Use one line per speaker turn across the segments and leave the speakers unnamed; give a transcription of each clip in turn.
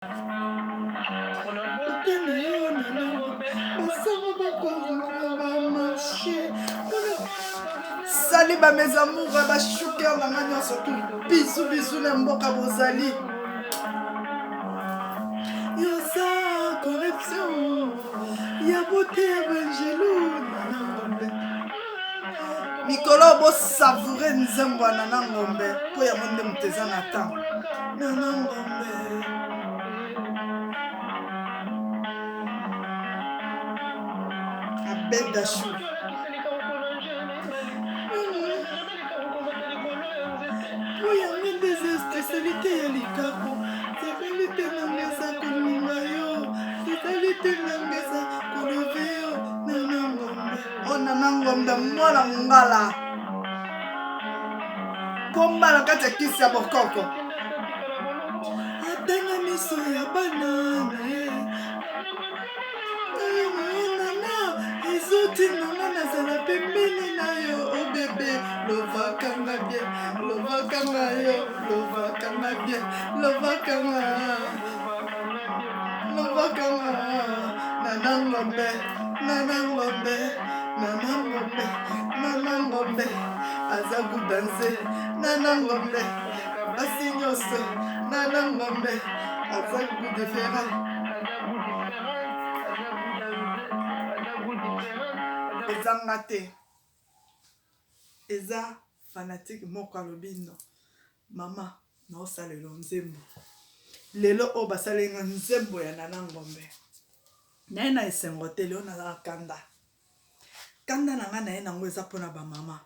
Sali ba mes amours ba chouker na nga nyonso tout bisous bisous na mboka bozali yoza corruption ya bote ya bangelu nana ngombe mikolo bosavoure nzembo ya nana ngombe mpo yango nde moto eza na temps nana ngombe abeda chou Po yango nde eza specialite ya likako Spécialité nanga eza kolinga yo Spécialité nanga eza kolove yo Nana Ngombe Oh Nana Ngombe mwana mongala Pomba na kati ya kisi ya bokoko Atanga miso ya bana na ye Nana ezotinda nga nazala pembeni na yo o oh bebe lovaka nga bien lovaka nga yo lovaka nga bien lovaka nga lovaka nga nana ngombe nana ngombe nana ngombe nana ngombe aza gudanse nana ngombe basi nyonso nana ngombe aza gudefera Eza nga te eza fanatique moko alobi no mama naosalela yo nzembo lelo oyo basaleli nga nzembo ya nana ngombe naye na esengo te lelo naza kanda kanda na nga naye nango eza mpona bamama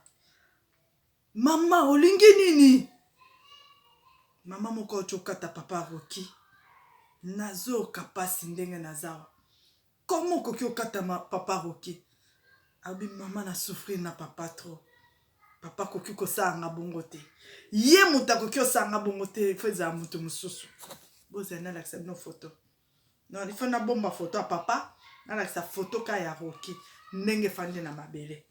mama olingi nini mama moko auti okata papa roki nazoyoka mpasi ndenge nazawa Comment okoki okata ma papa Rocky? Abi mama na souffrir na papa trop. Papa akoki kosala nga bongo te. Ye moto akoki kosala nga bongo te, faut ezala moto mosusu. Bozala nalakisa bino photo. Non, il faut nabomba photo ya papa, nalakisa photo ka ya Rocky ndenge efandi na mabele.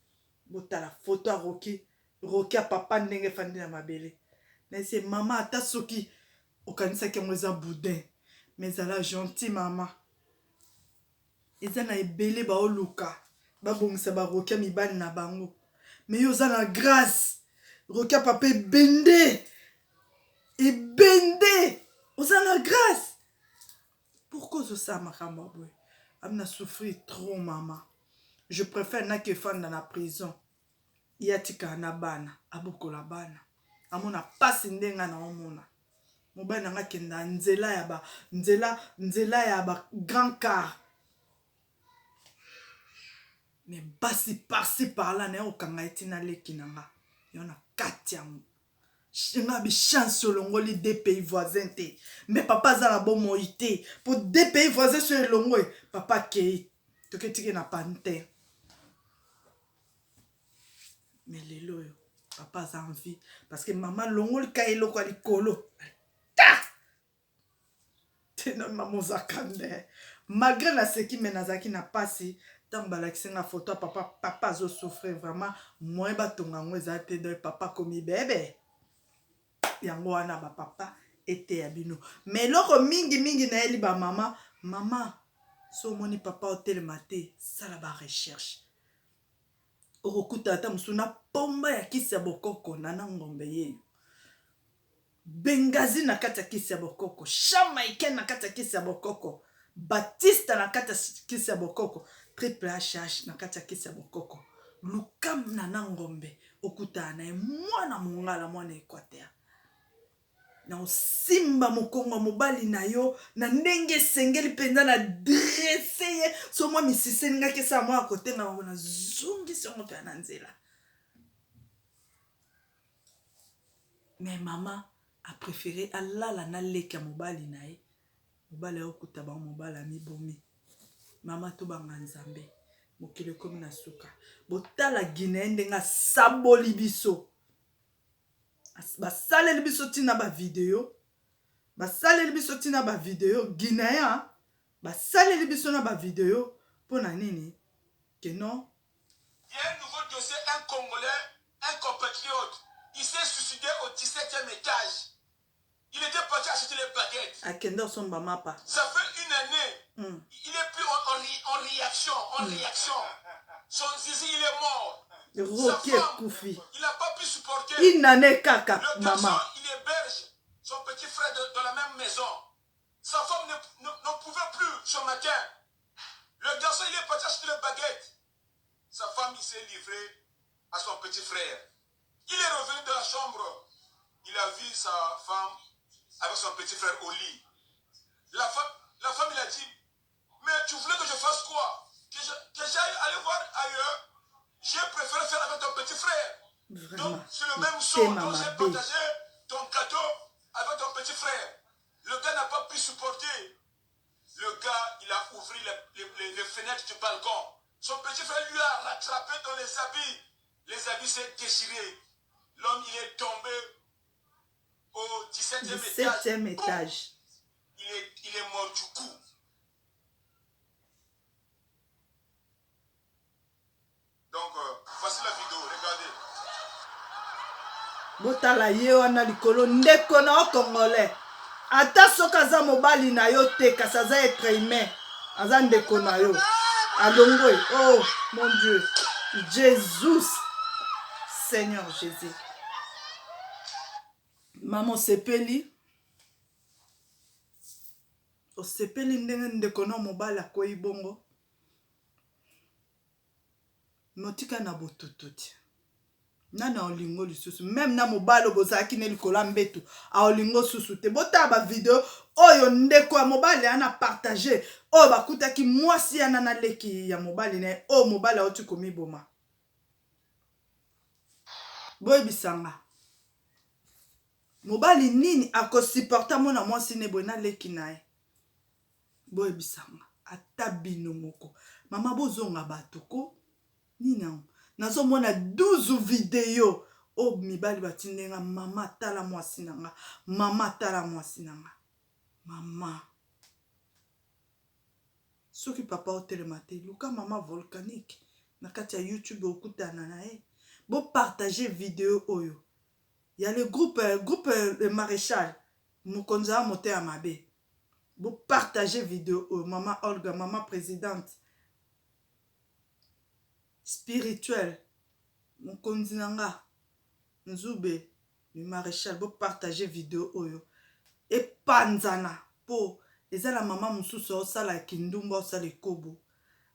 Botala photo ya Rocky, Rocky ya papa ndenge efandi na mabele. Nayese mama ata soki okanisaki yango eza boudin, mais zala gentil mama. Eza na ebele baoluka babongisa ba rokia mibali na bango mais yo oza na grace rokia papa ebende ebende oza na grace pourquoi ozosala makambo ya boye ami na souffrir trop mama je préfère nake efanda na prison ye atikala na bana abokola bana amona pasi nde nga naomona mobali na nga akenda nzela ya ba nzela nzela ya ba grand car mais basi parci par là naye kokanga ye ntina leki na nga yo na kati yango nga bi chance olongoli deux pays voisin te mais papa aza na bomoi te po deux pays voisin so elongwe papa akei toketike na pantin Mais lelo oyo papa aza en vie parce que mama alongoli ka eloko ya likolo ta te na mama oza kanda malgré naseki me nazalaki na pasi ntango balakisi nga foto ya papa papa azo souffrir vraiment moyen batonga yango eza te donc papa akomi bebe yango wana ba papa eteya bino me eloko mingi mingi nayeli ba mama mama so omoni papa otelema te sala ba recherche Okokuta ata mosusu na pomba ya kisi ya bokoko nana ngombe yeyo. Bengazi na kati ya kisi ya bokoko, Jamaïcain na kati ya kisi ya bokoko, Batista na kati ya kisi ya bokoko, Triple HH na kati ya kisi ya bokoko. Luka nana ngombe okutana na ye mwana mongala mwana Equateur. Na osimba mokongo ya mobali na yo na ndenge esengeli mpenza na dresse ye so mwa misisa elingaki esala mwa ya kotengama na zongisi yango mpenza na nzela me mama aprefere alala na leki ya mobali na ye mobali ayokuta bango mobali amibomi mama tobanga nzambe mokili ekomi na suka botala guinee ndenge asaboli biso Basaleli biso tina ba video, basaleli biso tina ba video guinéen, basaleli biso na ba video mpo na nini que non.
Il y a un nouveau dossier, un Congolais, un compatriote, il s'est suicidé au 17e étage. Il était parti acheter les baguettes.
Akende osomba mapa.
Ça fait une année. Il est plus en réaction, en réaction. Son zizi, il est mort.
Roki ekufi.
Il n'a pas pu supporter.
Une année kaka,
Le garçon,
mama.
il héberge son petit frère dans la même maison. Sa femme ne pouvait plus ce matin. Le garçon, il est parti acheter les baguettes. Sa femme, il s'est livré à son petit frère. Il est revenu de la chambre. Il a vu sa femme avec son petit frère au lit. La femme, il a dit, mais tu voulais que je fasse quoi? Que j'aille aller voir ailleurs? J'ai préféré faire avec ton petit frère.
Vraiment.
Donc, c'est le même
C'est
son.
ma
Donc, j'ai
mabe.
partagé ton gâteau avec ton petit frère. Le gars n'a pas pu supporter. Le gars, il a ouvert les fenêtres du balcon. Son petit frère lui a rattrapé dans les habits. Les habits s'est déchirés. L'homme, il est tombé au 17e étage.
17e étage.
Il est mort du coup. Donc, voici la vidéo, regardez.
Botala ye wana likolo ndeko na yo congolais. Ata soki aza mobali na yo te, kasi aza être humain. Aza ndeko na yo. Alongwe. Oh mon Dieu. Jesus. Seigneur Jésus. Maman sepeli. Osepeli ndenge ndeko na mobali akwei bongo. Motika na botututi. Nana olingo lisusu. Même na mobali bozalaki ne likolo ya mbetu, a olingo susu te. Botala ba video oyo ndeko ya mobali ana partager, oyo bakutaki mwasi yana na leki ya mobali na ye, oyo mobali auti komiboma. Boyebisanga. Mobali nini akosupporta mona mwasi ne boye na leki na ye? Boyebisanga. Ata bino moko. Mama bozonga bato ko? Nini yango? Nazomona 12 video oyo mibali batindenga mama tala mwasi na nga, mama tala mwasi na nga. Mama. Soki papa otelema te, luka mama volcanique na kati ya YouTube okutana na ye. Bo partager video oyo. Ya le groupe le maréchal mokonzi ya moto ya mabe. Bo partager video oyo mama Olga, mama présidente spirituelle mokonzi na nga Nzube le maréchal, bo partager video oyo epanzana po eza na mama mosusu osala kindumba osala ekobo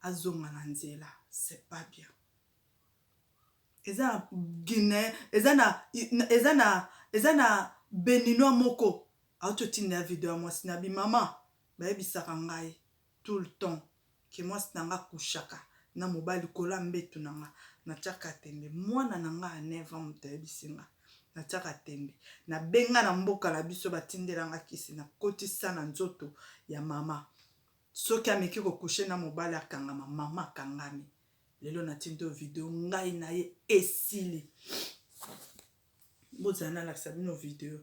azonga na nzela, c'est pas bien. Eza na Guinée, eza na Béninois moko auti otinda ya video ya mwasi na bi mama bayebisaka ngai tout le temps ke mwasi na nga kushaka na mobali kola mbetu na nga natiaka tembe mwana na nga ya 9 ans moto ayebisi nga natiaka tembe nabenga na mboka na biso batindelanga kisi nakotisa na nzoto ya mama soki ameki kokushe na mobali akangama mama akangami lelo natindi oyo video ngai na ye esili bozala nalakisa bino video.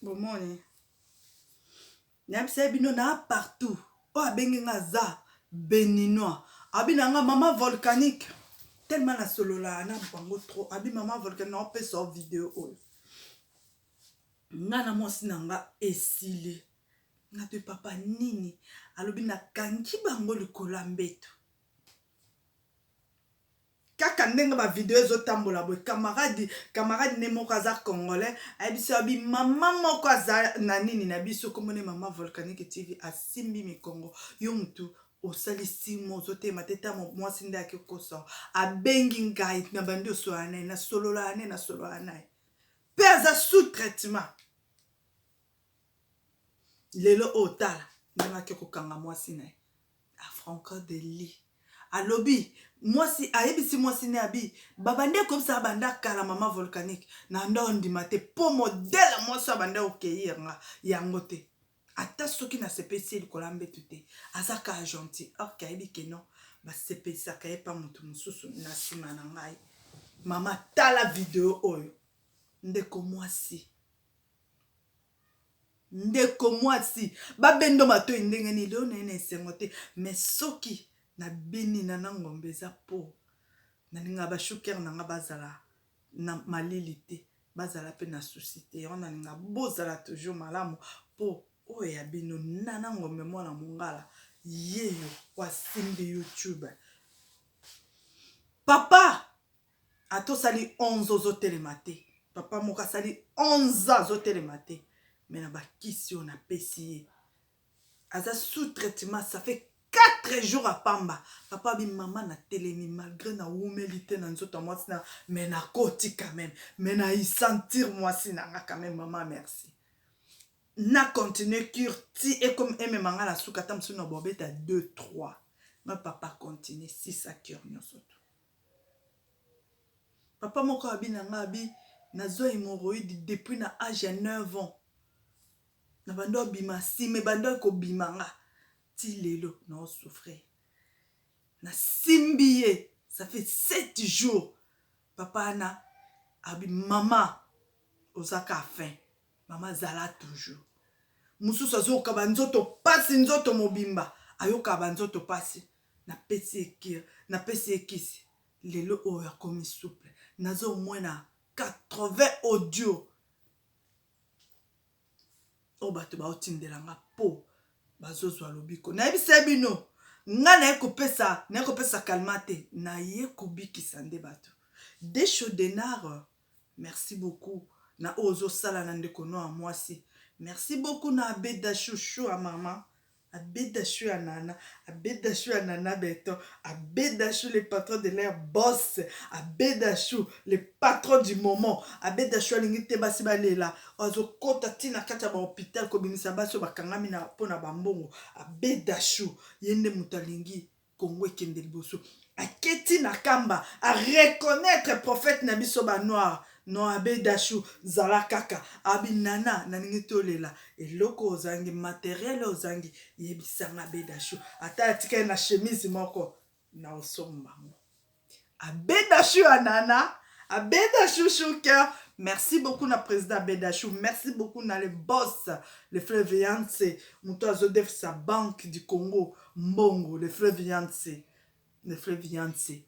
Bomoni nayebisa bino na partout oyo abengi nga za béninois abi na nga mama volcanique tellement nasolola na bango trop abi mama volcanique na opesa video oyo nga na mwasi na nga esili nga te papa nini alobi nakangi bango likolo ya mbeto kaka ndenge ba video ezotambola boye camarade ne moko aza congolais ayebisi abi mama moko aza na nini na biso komone mama volcanique TV asimbi mikongo yo mutu osali simo ozotema te ta mwasi nde ake kosa abengi ngai na bandi osola naye nasolola naye nasolola naye pe aza sous traitement lelo otala ndenge ake kokanga mwasi na ye afranka de lit alobi mwasi ayebisi mwasi ne abi baba nde koyebisaka banda kala mama volcanique na nda ondima te po modele mwasi oyo banda okeyir nga yango te ata soki nasepesi likolo ya mbeto te aza kaka gentil or ke ayebi ke non basepelisaka ye pa moto mosusu na nsima na ngai. Mama tala video oyo ndeko mwasi. Ndeko mwasi, babendo matoi ndenge nini? Lelo naye na esengo te, mais soki nabini na na ngombe eza po nalingaka ba chou-coeur na nga bazala na malili te, bazala pe na souci te. Yango nalingaka bozala toujours malamu po oyo ya bino Nana Ngombe mwana mongala yeyo oyo asimbi YouTube. Papa ata osali 11 ozotelema te, papa moko asali 11 azotelema te, mais na bakisi oyo napesi ye aza sous traitement, ça fait 4 jours apamba. Papa abi mama natelemi malgré nawumeli te na nzoto ya mwasi na, mais nakoti quand même, mais na sentir mwasi na nga quand même. Mama merci, na continue cure ti ekomi emema nga na suka, ata mosusu na bobeta 2 3 nga. Papa continue 6 a cure nyonso tu. Papa moko abi na nga, abi nazwa hémorroïde depuis na âge ya 9 ans, na bando abima nsima ebando ekobima nga ti lelo naosouffrir. Nasimbi ye, ça fait 7 jours. Papa wana abi mama ozaka fin, mama zala toujours. Mosusu azoyoka banzoto pasi, nzoto mobimba ayokaka banzoto pasi, napesi ekire, napesi ekisi, lelo oyo akomi souple. Naza au moins na 80 audio oyo bato baotindela nga mpo bazozwa lobiko. Nayebisa bino, nga naye kopesa kalma te, naye kobikisa nde bato. Desho Denar, merci beaucoup na oyo ozosala na ndeko no ya mwasi. Merci beaucoup na Abeda Shushu ya mama Abeda Shu ya Nana, Abeda Shu ya Nana Beton, Abeda Shu le patron de l'air boss, Abeda Shu le patron du moment. Abeda Shu alingi te basi balela, azokota ntina kati ya bahôpital kobimisa basi oyo bakangami na mpona bambongo. Abeda Shu ye nde moto alingi Kongo ekende liboso. Aketi na kamba areconnaître prophète na biso banoir. Non, Abeda Shu zala kaka. Abi nana nalingi tolela eloko ozangi, matériel ozangi, yebisanga. Abeda Shu ata atikali na chemise moko na osomba ngo. Abeda Shu ya Nana, Abeda Shu Shuker, merci beaucoup na président Abeda Shu, merci beaucoup na le boss, le fleuve Yangtze, moto azodefisa Banque du Congo mbongo, le fleuve Yangtze, le fleuve Yangtze.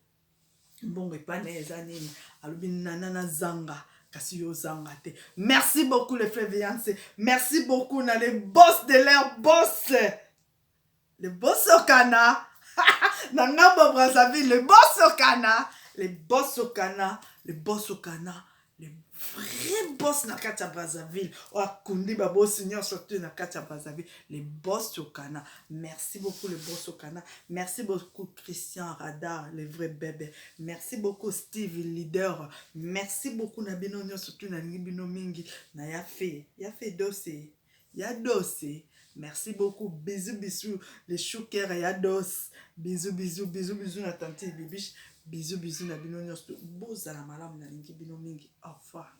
Mbongo epai na ye eza nini? Alobi nana nazanga, kasi yo ozanga te. Merci beaucoup le fleuve Yangtze, merci beaucoup na le boss de leur boss, le boss Okana na ngambo Brazzaville, le boss Okana, le boss Okana, le boss Okana, le vrai boss na kati ya Brazzaville oyo akundi babosi nyonso te na kati ya Brazzaville, le boss Okana. Merci beaucoup le boss Okana, merci beaucoup Christian Radar, le vrai bébé, merci beaucoup Steve leader, merci beaucoup na bino nyonso tu. Nalingi bino mingi na ya fe ya fe dose ya dose. Merci beaucoup, bisous bisous les chouker ya dos, bisous bisous bisous bisous na tante Bibiche, bisous bisous na bino nyonso. Bozala malamu, nalingi bino mingi. Au revoir.